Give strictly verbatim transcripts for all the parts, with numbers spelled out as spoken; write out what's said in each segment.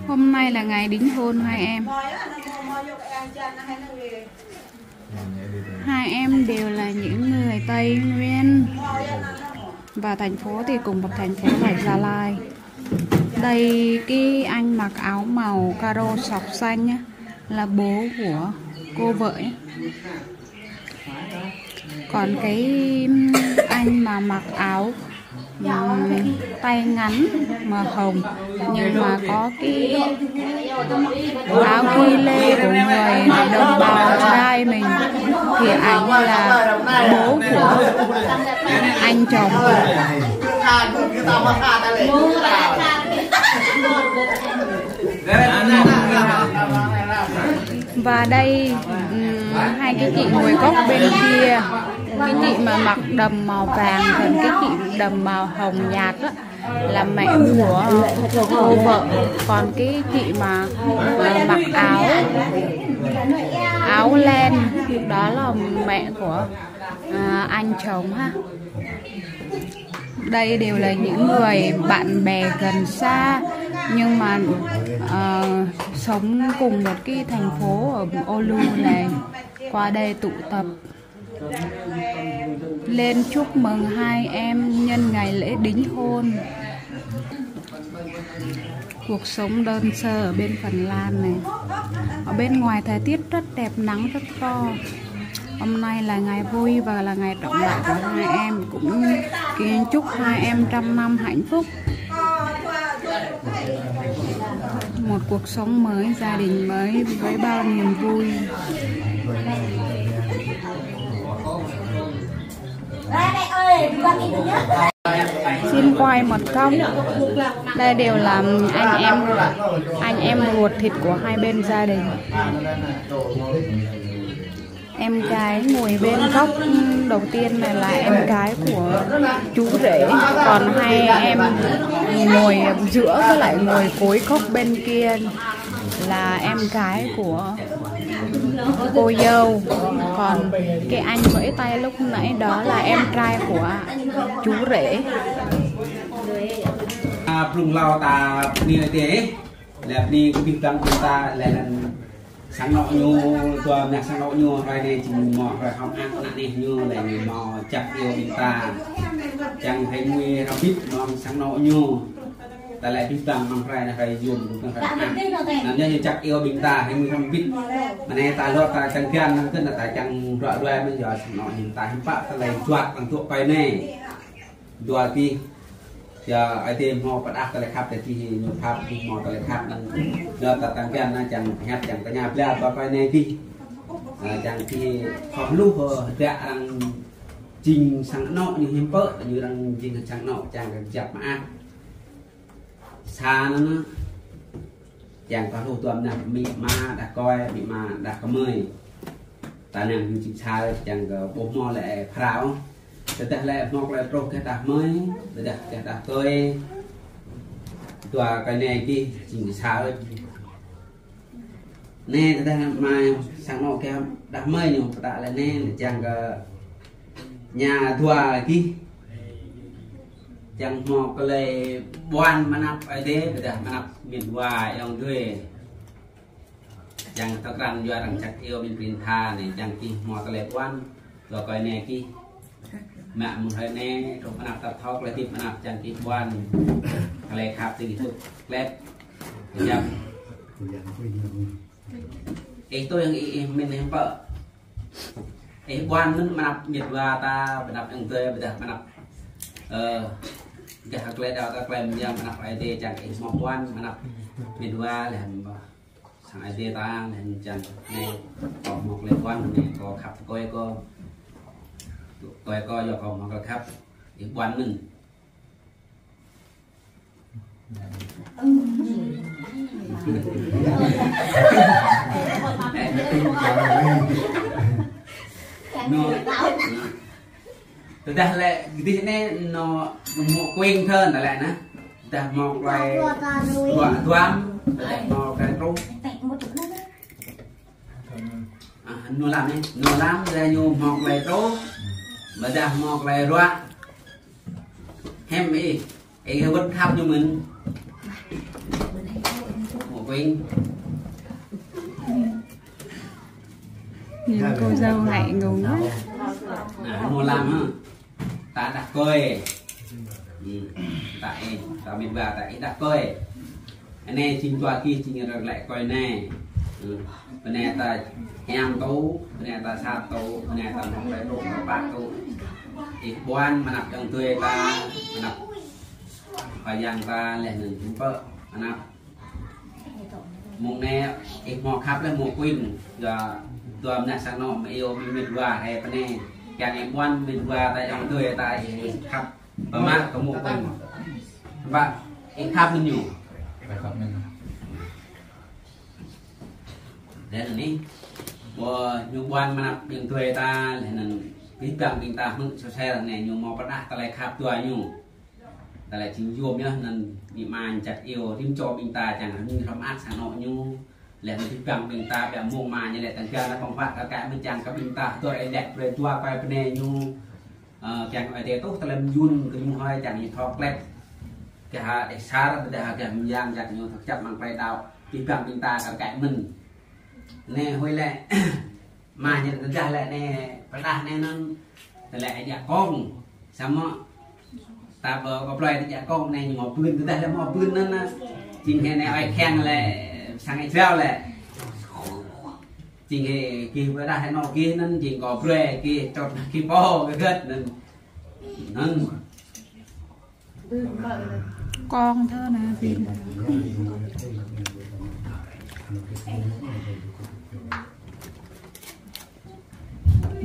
Hôm nay là ngày đính hôn hai em. Hai em đều là những người Tây Nguyên và thành phố thì cùng một thành phố là Gia Lai. Đây, cái anh mặc áo màu caro sọc xanh á, là bố của cô vợ ấy. Còn cái anh mà mặc áo, ừm, tay ngắn màu hồng, nhưng mà có cái áo ghi lê của người đồng bào Trai mình, thì anh là bố của anh chồng. Và đây, ừm, hai cái chị ngồi góc bên kia, cái chị mà mặc đầm màu vàng, còn cái chị đầm màu hồng nhạt á, là mẹ của cô vợ. Còn cái chị mà, à, mặc áo, áo len, đó là mẹ của, à, anh chồng ha. Đây đều là những người bạn bè gần xa, nhưng mà, ờ, sống cùng một cái thành phố ở Oulu này. Qua đây tụ tập lên chúc mừng hai em nhân ngày lễ đính hôn. Cuộc sống đơn sơ ở bên Phần Lan này. Ở bên ngoài thời tiết rất đẹp, nắng rất to. Hôm nay là ngày vui và là ngày trọng đại của hai em, cũng kính chúc hai em trăm năm hạnh phúc. Một cuộc sống mới, gia đình mới với bao niềm vui. Xin quay một góc. Đây đều là anh em, anh em ruột thịt của hai bên gia đình. Em gái ngồi bên góc đầu tiên này là em gái của chú rể, còn hai em ngồi giữa với lại ngồi cuối góc bên kia là em gái của cô dâu, còn cái anh với tay lúc nãy đó là em trai của chú rể. A, blung hlâo ta bơni Ơi Adai, lĕ bơni kơ abih bang ƀing ta, lĕ anŭn sang anŏ ñu, dua mơnah sang anŏ ñu, hrơi anai jing mơ̆ hrơi hơ̆k mơak ană neh ñu, lĕ ñu hmâo jak iâu ƀing ta. Čang hrơi mui hrăm bit mơ̆ng sang anŏ ñu. Ta lĕ abih bang mơ̆ng hrơi anai hrơi yôm, hrơi hơ̆k mơak. Anŭn yơh ñu jak iâu ƀing ta, hrơi mui hrăm bit. Mơ̆ng anai ta lŏ ta čang kian, anŭn kơ ta čang ruă ruai mơ̆n yơh sang anŏ ñu ta hiư̆m pă ta lĕ juăt lăng tŭ pơ anai. Dua gih, yua Ơi Adai hmâo pơdah tơlơi khăp tơ gih, ñu khăp, gih hmâo tơlơi khăp anŭn. Yua ta tăng kian anŭn čang hiăp čang tơña bla dua kơi anai gih. A, čang gih khŏm hluh, ơ, hơdră arăng jing sang anŏ ñu hiư̆m pă, ñu arăng jing sang anŏ čang kơ kơjăp mơak. Sa anŭn, čang kơ hluh dua mơnah amĭ ama đah kơi, amĭ ama đah kơmơi. Ta năng jing sa čang kơ ƀu hmâo lĕ phrâo. Tơdah lĕ hmâo tơlơi truh kơ đah kơmơi, tơdah kơ đah kơi. Dua kơi anai gih jing sa. Anai tơdah mă sang anŏ kơ đah kơmơi ñu pơtă lĕ anai, lĕ čang kơ ñu dua gih. Čang hmâo tơlơi ƀuăn mơnăp Ơi Adai, ƀôdah mơnăp mĭt wa ayŏng adơi. Čang tơkrăn yua arăng jak iâu ƀing prin tha anai, čang gih hmâo tơlơi ƀuăn, dua kơi anai gih. Mă mơ̆ng hrơi anai, truh mơnăp ta thâo tơlơi hơdip mơnăp čang gih ƀuăn. Tơlơi khăp tơ gih tŭ klep. Kơjăp. Ih tui hăng ih, ih mĭn hiư̆m pă. Ih ƀuăn mơ̆n mơnăp mĭt wa ta, mơnăp ayŏng adơi, ƀôdah mơnăp, ơ, gah tơlơi đaŏ ta tơlơi mơyang mơnăp Ơi Adai čang ih hmâo ƀuăn, mơnăp mĭt wa lĕ hăm ƀă. Sang Ơi Adai ta lĕ hăm čang anai, kâo hmâo tơlơi ƀuăn, anai kâo khăp tơ kơi kâo. Kơi kâo yua kâo hmâo tơlơi khăp, ih ƀuăn mơ̆n. Anŭn. Tơdah lĕ gih anai anŭn hmâo kuing thơ̆n ta lĕ anŭn. Tơdah hmâo tơlơi ruă duăm, tơdah hmâo tơlơi truh. A, anŭn lăm anai, anŭn lăm tơdah ñu hmâo tơlơi truh. Ƀôdah hmâo tơlơi ruă. Hiư̆m ih, ih wơ̆t khăp ñu mơ̆n. Quên. Nhìn cô dâu ngại ngùng quá. Nă, hmâo lăm hă. Ta đah kơi. Hmm. Ta ih, ta mĭt wa, ta ih đah kơi. Anai jing dua gih jing rơ̆k lĕ kơi anai. Hmm. Bơnai ta hiam tŭ, bơnai ta sat tŭ, bơnai ta hmâo tơlơi tŭ, tơlơi pap tŭ. Ih ƀuăn mơnăp ayŏng adơi ta, mơnăp Khua Yang ta laih anŭn jing pơ, mơnăp mông anai ih hmâo khăp laih hmâo quên, yua dua mơnă sang anŏ mơ̆ iâu ƀing mĭt wa rai pơ anai. Kiăng ih ƀuăn mĭt wa ta ayŏng adơi ta ih khăp pơmă kơ hmâo quên. Ƀă ih khăp mơ̆n ñu. Laih anŭn anai, ƀuh ñu ƀuăn mơnăp ayŏng adơi ta, laih anŭn abih bang ƀing ta hmư̆ sơsel anai ñu hmâo pơrơđah tơlơi khăp dua ñu. Tơlơi jing yôm yơh anŭn amĭ ama čăt iâu rĭm čô ƀing ta čang rĭm hrŏm ăt sang anŏ ñu. Laih anŭn abih bang ƀing ta ƀiă mông mơ̆ ñu lĕ tơ̆ng kiăng ană ƀơ̆ng huă kơ kĕ mơ̆n čang kơ ƀing ta hơdơr ih lĕ brơi dua kơi bơnai ñu. Ơ, kiăng ih tê tuh tơlơi mơyun kơ ñu hơi čang ñu thâo klĕp. Kơ ha đe sar, ƀôdah ha kơ mơyang čang ñu thâo kơčăp amăng tơlơi đaŏ. Abih bang ƀing ta kơ kĕ mơ̆n. Anai huĭ lĕ. Mă ñu tơdah lĕ anai, pơrơđah anai anŭn, tơlơi djă kông. Samơ̆ ta ƀu kơ plơi tơlơi djă kông anai ñu hmâo bưn, tơdah lĕ hmâo bưn anŭn, jing hĭ anai ơi kheng lĕ, sang Israel lĕ. Jing hĭ gih pơrơđah anai anŏ gih anŭn, jing kơ plơi gih čŏt gih pô gơ̆t anŭn. Anŭn. Kông thơ anai, pin.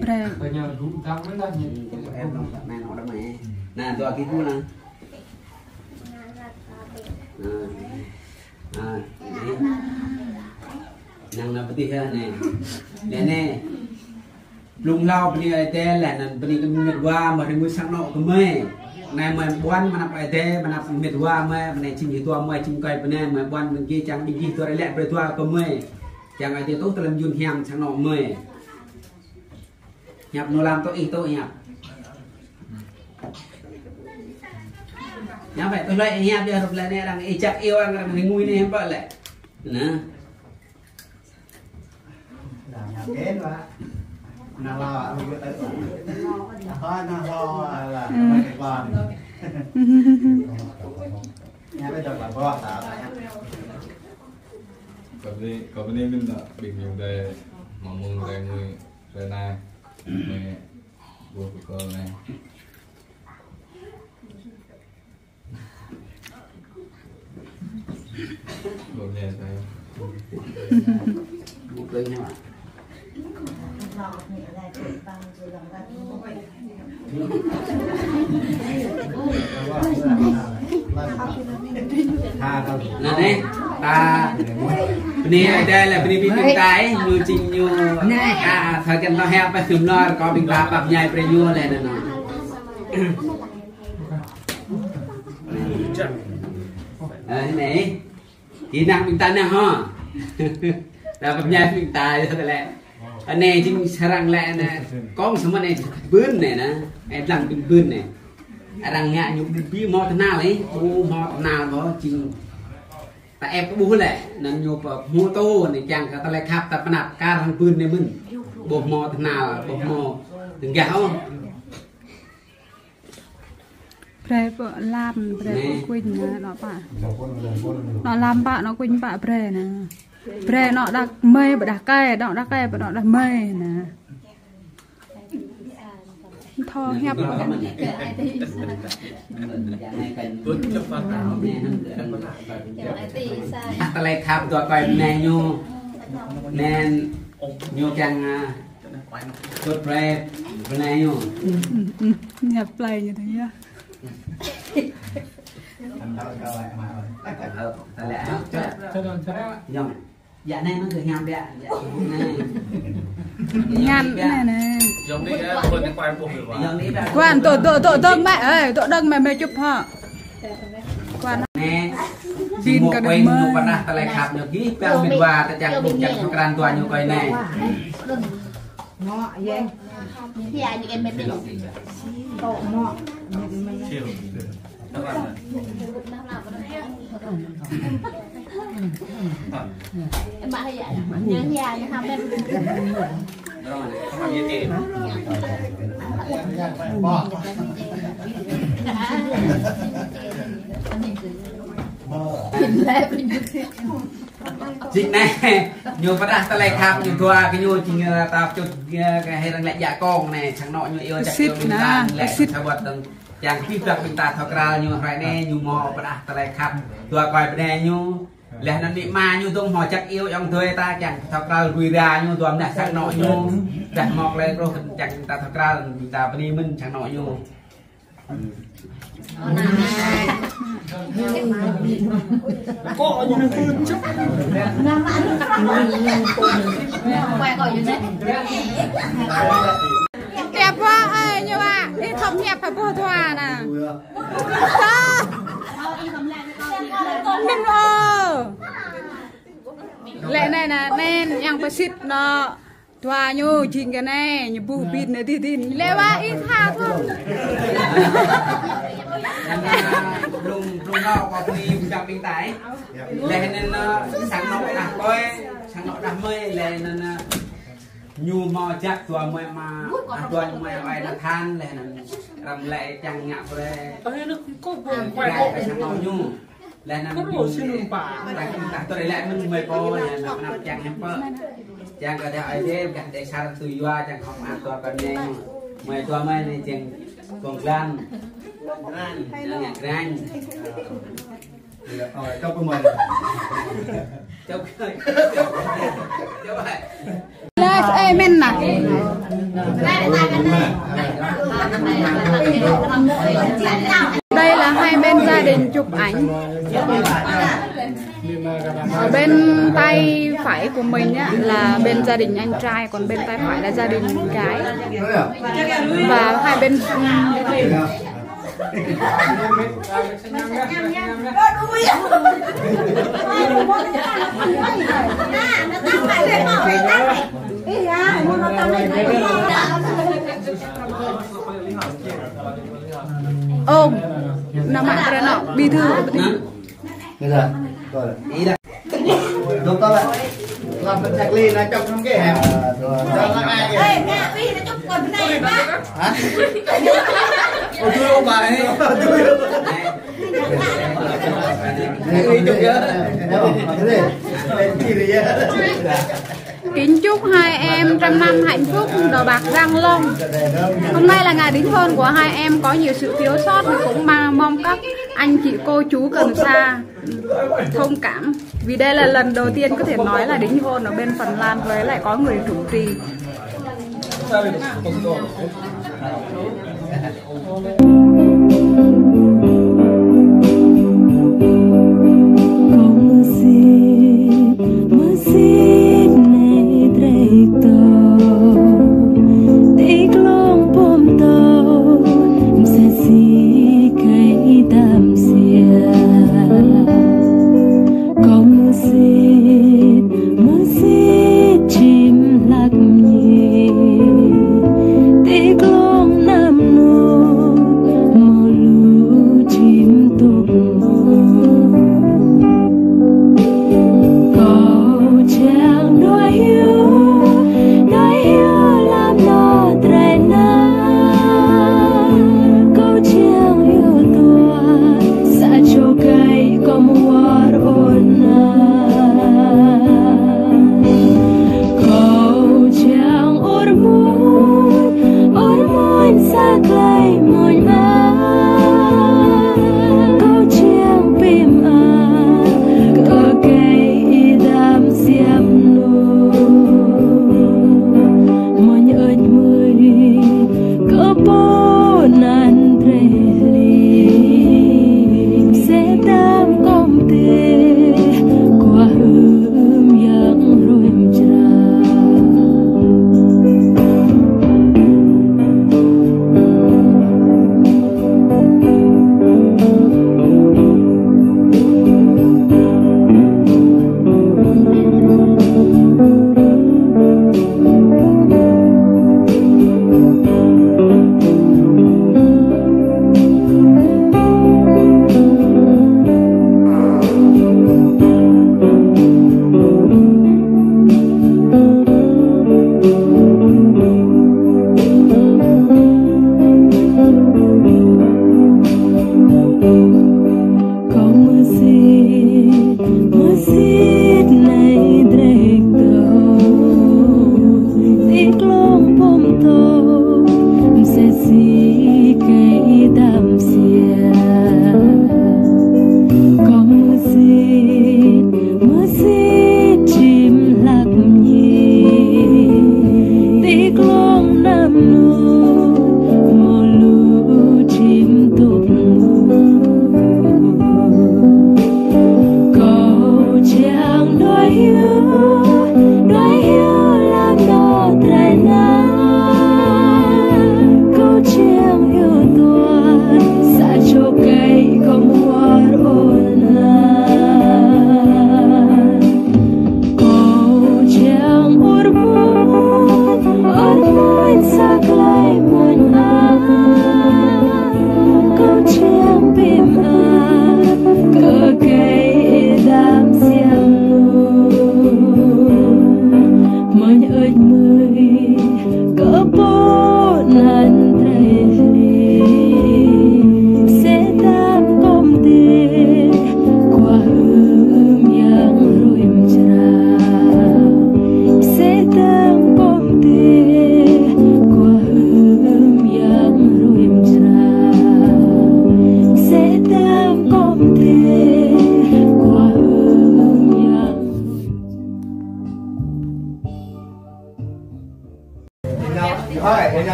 Brơi. Nă, dua gih pô anŭn. Nă. Nă, anai. Năng nă pơtih yơh anai. Anai, anai. Blung hlâo bơni Ơi Adai laih anŭn bơni kơ mĭt wa mơ̆ rĭm mơ̆ng sang anŏ gơmơi. Anai mơi ƀuăn mơnăp Ơi Adai, mơnăp mĭt wa mơi, bơnai jing hĭ dua mơi jing kơi bơnai mơi ƀuăn ƀing gih čang ƀing gih hơdơr ih lĕ brơi dua kơ mơi. Čang Ơi Adai tuh tơlơi mơyun hiam sang anŏ mơi. Hiăp nô lam tŏ ih tŏ hiăp. Hiăp ƀĕ tơlơi hiăp yơh rup lĕ anai arăng ih čăk iâu arăng arăng rơngui anai hiăp ƀă lĕ. Nă. Nă, nă, kên wa. Nă, lo, lu, lu, lu. Nă, ho, nă, ho, ala, hmm. Nă, ho. Nă, lu, lu, lu, lu. Kơ bơni, kơ bơni mĭn nă, ƀing ñu rai, mă mơ̆ng rai ngui, rai anai. Mơi, ƀuh kơ anai. Nă anai, ta bơni Ơi Adai lĕ bơni ƀing ta ih, ñu jing ñu, a, thâo kiăng thâo hiăp pơ jum nor, kơ ƀing ta pap ñai brơi ñu lĕ nă nă. Ơ, anai. Kơ năng ƀing ta nă hŏ. Nă pơmñai ƀing ta yơh lĕ. Anai jing sơrăng lĕ nă. Kông samơ̆ anai bưn anai nă. Anai lăng ƀing bưn anai. Arăng ngă ñu ƀu hmâo tơhnal ih. Ƀu hmâo tơhnal ƀu jing. Ta ĕp kơ ƀuh lĕ. Anŭn ñu pơhmutu anai kiăng kơ tơlơi khăp ta pơnăp kar hăng bưn anai mơ̆n. Ƀu hmâo tơhnal, ƀu hmâo tơnggah ôh. Brơi pơ lam, brơi pơ kuñ nă, nă pă. Nă lam pă, nă kuñ pă brơi nă. Brơi nă đah mơi, ƀôdah kơi, nă đah kơi, ƀôdah mơi nă. Thâo hiăp. Tơlơi khăp dua kơi anai ñu. Anŭn ñu kiăng, a, Kut plơi, bơnai ñu. Ư, ư, ư. Ñu plơi ñu tơ yơh. Ơ, ta lĕ. Yŏng. Yă anai mơ̆n kơ hiam biă. Yă anai. Ngăn anai nè. Yŏng anai, ơ, ƀuh anai, ƀuh anai. Yŏng anai, ƀuh anai. Kuan, dŏ, dŏ, dŏ, dơ̆ng mĕ, ơi, dŏ dơ̆ng mĕ, mĕ čŭp hŏ. Kuan. Anai. Jing kơ đơ̆ng mơ̆. Ñu pơrơđah tơlơi khăp ñu gih, păng mĭt wa, tơčang ƀuh, čang sŭk kran dua ñu kơi anai. Mŏ, yeh. Hia ñu em mĕt. Tŏ mŏ. Mĕt, mĕt. Čiu. Tơpă. Jing anai, ñu pơdah tơlơi khăp, ñu dua kơ ñu jing, ơ, ta pơčut, ơ, kơ hai răng lĕ jă kông anai, sang anŏ ñu iâu jak iâu ƀing ta, lĕ sa wơ̆t tơ̆ng. Yang pih ƀlăk ƀing ta thâo krăl ñu hrơi anai, ñu hmâo pơdah tơlơi khăp, dua kơi bơnai ñu. Laih anŭn amĭ ama ñu dŏng hmâo jak iâu ayŏng adơi ta, kiăng thâo krăl rui ra ñu, dua mơnuih sang anŏ ñu. Dah hmâo tơlơi truh kiăng ta thâo krăl, ƀing ta bơni mơ̆n sang anŏ ñu. Hiăp wa, ơi, ñu wa, ih thop hiăp hơbôh dua anai. Tơ. Mĭn ơ. Lĕ anai anai, anŭn yang pơsit anŏ. Dua ñu jing kơ anai, ñu ƀuh ƀing anai dih dih. Lĕ wa ih tha thŏng. Blung, blung nŏ kơ ƀing, ƀing ta. Lĕ anŭn, ơ, sang anŏ đah kơi, sang anŏ đah mơi, lĕ anŭn, ơ, ñu hmâo jak dua mơi ama, ah, dua mơi ơi ană than, lĕ anŭn răm lĕ kiăng ngă brơi. Ơi, anŭn kơ ƀơ̆ng gai kơ sang anŏ ñu. Lĕ anŭn ñu, ta, ta tui lĕ mơ̆n mơi pô, lĕ anŭn anăp kiăng hiư̆m pă. Kiăng kơ đah ơi dê, gah đê sar tui yua, kiăng hŏk mă dua kơ anai. Mơi dua mơi anai kiăng kông glan. Kiăng ngă krang. Ơ, čŏp kơ mơi. Čŏp, čŏp, čŏp. Lĕ, ơi, mĭn anai. Đây là hai bên gia đình chụp ảnh. Ở bên tay phải của mình á, là bên gia đình anh trai, còn bên tay phải là gia đình gái. Và hai bên Ôm, nắm mặt ra nọ, bí thư. Bây giờ, rồi. Dŏ tơl lĕ. Lăm pơčăk li, nă čŏk năm kơ hĕ. Ơ, rồi. Dŏ lăm ai kơ. Ê, ngă pi, nă čŏk kơ bơnai, bă. Hă? Ôi, tui ông bà ấy. Tui ông bà ấy. Nă pi čŏk yơh. Nă pi čŏk yơh. Kính chúc hai em trăm năm hạnh phúc, đầu bạc răng long. Hôm nay là ngày đính hôn của hai em, có nhiều sự thiếu sót, cũng mà mong các anh chị cô chú cần sa thông cảm. Vì đây là lần đầu tiên có thể nói là đính hôn ở bên Phần Lan với lại có người chủ trì.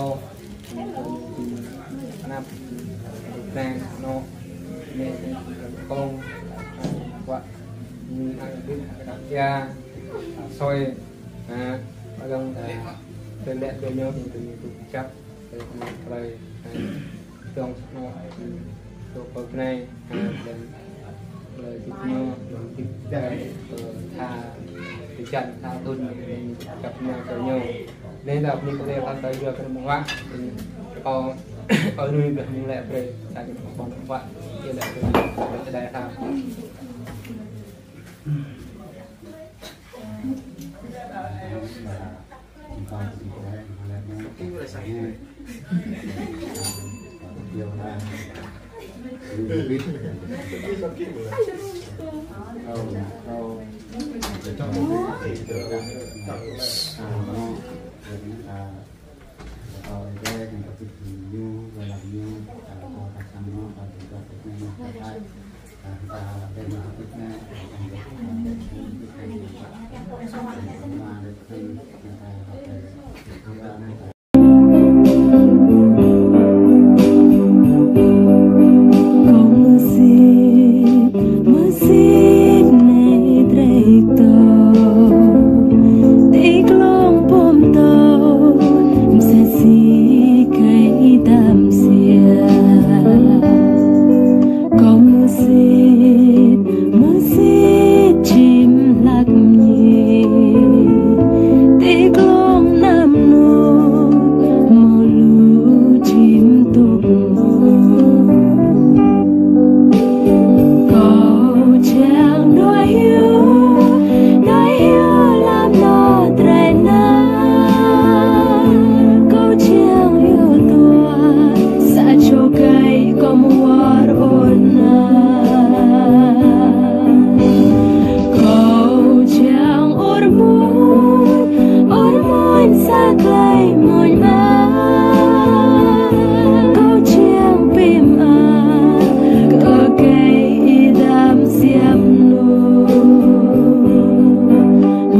kâo, anăp, rơkơi, anŏ, mĕ, kông, wă, ñu ăn đĭ, đăp ia, soi, a, pơgang, a, tơlơi lĕ tơlơi ñu, tơlơi ñu tŭ čăp, tơlơi ñu tơlơi, a, tơlơi ñu tŭ pơ kơnai, a, tơlơi, tơlơi tŭ ñu, tơlơi tŭ čăp, tha, tơlơi čăp, tha tŭn, tơlơi čăp ñu, tơlơi ñu. Anai lah bơni kơ Ơi Adai, kơ Ơi Adai yua kơ mơ̆ng wă, kâo, kâo nuih gah mơ̆ng lĕ brơi, sa jing kâo ƀơ̆ng wă, yua lĕ brơi, brơi čơđai ha. Kâo mơsĭt, mơsĭt anai drơi kơdŏ, ti glông pơm tŏ, mơsĭt si kơi đam sia. Kâo mơsĭt, mơsĭt čim hlak mơñi, ti glông anăm nŭt, mơ̆ lu čim tŭk mơ̆. Kâo čang đuaĭ hyu, đuaĭ hyu lăm anŏ drơi anai. Kâo čang hyu tuai, sa čô gơyut kâo mơwar ôh anai. Kâo čang ur mŭn, ur mŭn sa glai mŭn mă. Kâo čang pim a, kơ gơyut đam siam lu.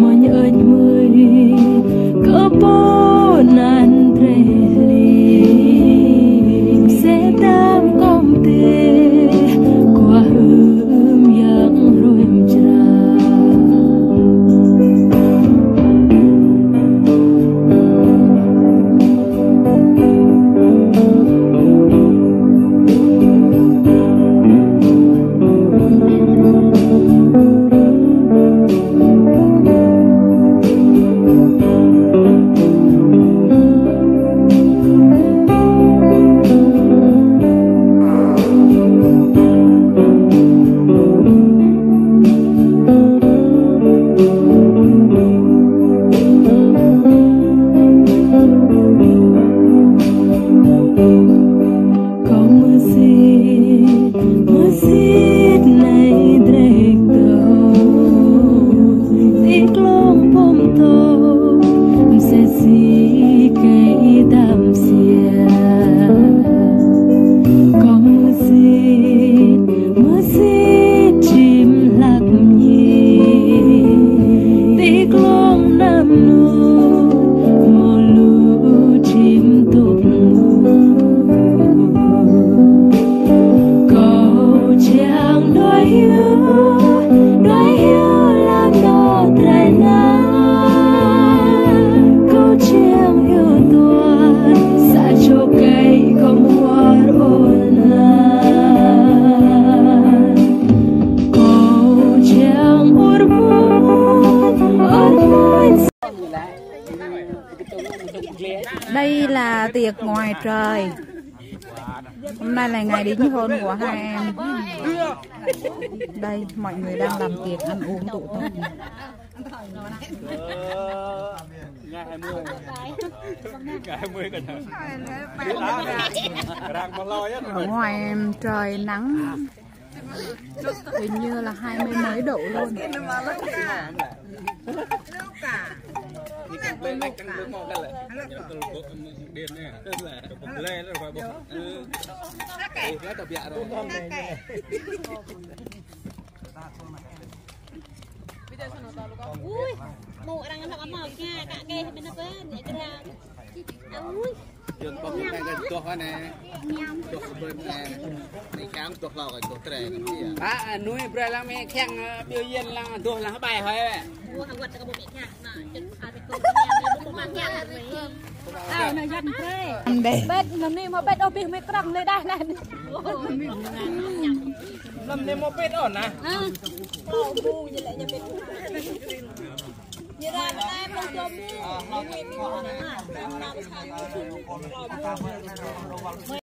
Mơ̆ ñu ơi mơi, kơ pô anăn drơi hli. Mơsĕ tam kông tê, kua hưm yang hrui mơčrang. Kâo mơsĭt, mơsĭt anai drơi kơdŏ, ti glông pơm tŏ, mơsĭt si kơi đam sia. Kâo mơsĭt, mơsĭt čim hlak mơñi, ti glông anăm nŭt, mơ̆ lu čim tŭk mơ̆. Kâo čang đuaĭ hyu, đuaĭ hyu lăm anŏ drơi anai. Kâo čang hyu tuai, sa čô gơyut kâo mơwar ôh anai. Kâo čang ur mŭn, ur mŭn. Đây là tiệc ngoài trời. Hôm nay là ngày đính hôn của hai em. Đây, mọi người đang làm tiệc ăn uống tụ tập. Ngày hai mươi. Ngày hai mươi cả nhà. Ở ngoài trời nắng. Hình như là hai mươi mấy độ luôn. Ui, mô arăng anăp amâo kiăng, kă kĕ, mĭn anăp anai, kra. Ui. Yun pơk mĕ kơ doh anai. Doh sơbơ̆n anai. Mĕ kiăng doh hlâo kơ doh trei. Ba, anui brơi lăng mĕ kiăng, ơ, ƀiu yun lăng doh lăng bai hơi. Ua, hơwăt kơ ƀu mĕ kiăng, na, čut, a, ƀiu mĕ kiăng, ƀu mă kiăng, anai. Ăn bê. Bĕt, anai mă bĕt, ôh, ƀiu mĕ krŏng lĕ đah anai. Lăm anai mă bĕt ôh, na. Ơ.